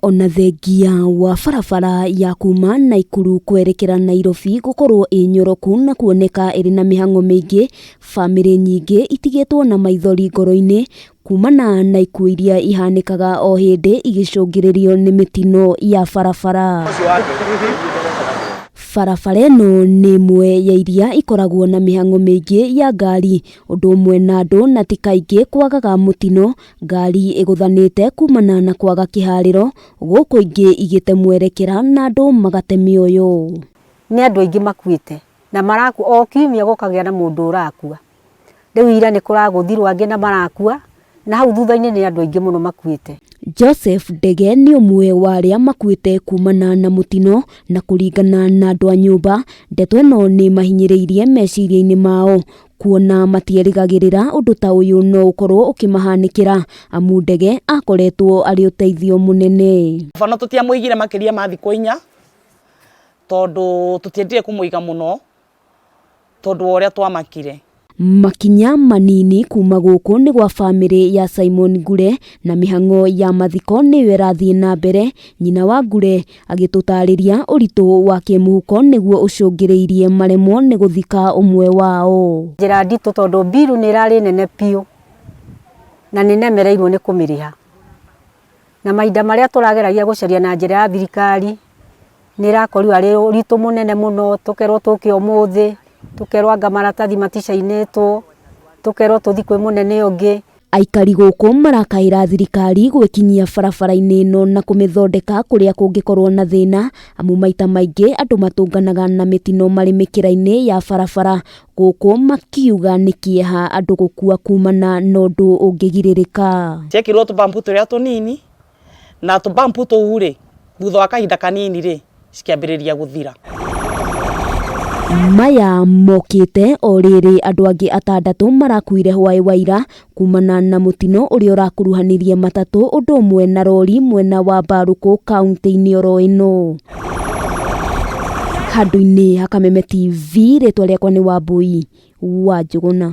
Ona thengia wa barabara ya kuma Naikuru kwerekera Nairobi gũkorwo ĩ nyoroku na kuoneka ĩrĩ na mĩhang'o mĩingĩ, bamĩrĩ nyingĩ itigĩtwo na maithori ngoro-inĩ kumana na ikuũ iria ihanĩkaga o hĩndĩ igĩcũngĩrĩrio nĩ mĩtino ya barabara. Barabara ĩno nĩ ĩmwe ya iria ikoragwo na mĩhang'o mĩingĩ ya ngari ũndũ ũmwe na andũ na ti kaingĩ kwagaga mũtino ngari ĩgũthanĩte kumana na kwaga kĩharĩro gũkũ ingĩ igĩte mwerekera na andũ magate mĩoyo. Nĩ andũ aingĩ makuĩte na marakua o kiumia gũkagĩa na mũndũ ũrakua. Rĩu ira nĩ kũragũthirwo angĩ na marakua na hau thutha-inĩ nĩ andũ aingĩ mũno makuĩte. Joseph Ndege nĩ ũmwe wa arĩa makuĩte kumana na mũtino na kũringana na andũ a nyũmba, ndeto ĩno nĩ mahinyĩrĩirie meciria-inĩ mao kuona matierĩgagĩrĩra ũndũ ta ũyũ no ũkorwo ũkĩmahanĩkĩra amu Ndege akoretwo arĩ ũteithio mũnene. Baba no tũtiamũigire makĩria ma thikũ inya tondũ tũtiendire kũmũiga mũno tondũ wa ũrĩa twamakire. Makinya manini kuma gũkũ nĩ gwa bamĩrĩ ya Simon Ngure na mĩhang'o ya mathiko nĩyo ĩrathiĩ na mbere, nyina wa Ngure agĩtũtarĩria ũritũ wa kĩmũhuko nĩguo ũcũngĩrĩirie maremwo nĩ gũthika ũmwe wao. Njĩra nditũ tondũ mbiru nĩ ĩrarĩ nene biũ na nĩ nemereirwo nĩ kũmĩrĩha. Na mahinda marĩa tũrageragia gũcaria na njĩra ya thirikari nĩ ĩrakorirwo arĩ ũritũ mũnene mũno, tũkerwo tũke ũmũthĩ, tũkerwo anga maratathi maticainĩtwo, tũkerwo tũthiĩ kwĩ mũnene ũngĩ. Aikari gũkũ marakaĩra thirikari gwĩkinyia barabara-inĩ ĩno na kũmĩthondeka kũrĩa kũngĩkorwo na thĩna amu maita maingĩ andũ matũnganaga na mĩtino marĩ mĩkĩra-inĩ ya barabara gũkũ makiuga nĩ kĩeha andũ gũkua kumana na ũndũ ũngĩgirĩrĩka. Ciekĩrirwo tũbambu tũrĩa tũnini na tũbambu tũu rĩ, thutha wa kahinda kanini rĩ, cikĩambĩrĩria gũthira. Maya mokĩte o rĩrĩ andũ angĩ atandatũ marakuire hwaĩ wa ira kumana na mũtino ũrĩa ũrakuruhanirie matatũ ũndũ ũmwe na rori mwena wa Mbarũkũ kaunti-inĩ oro ĩno. Handũ-inĩ ha Kameme TV, rĩtwa rĩakwa nĩ Wambui wa Njũgũna.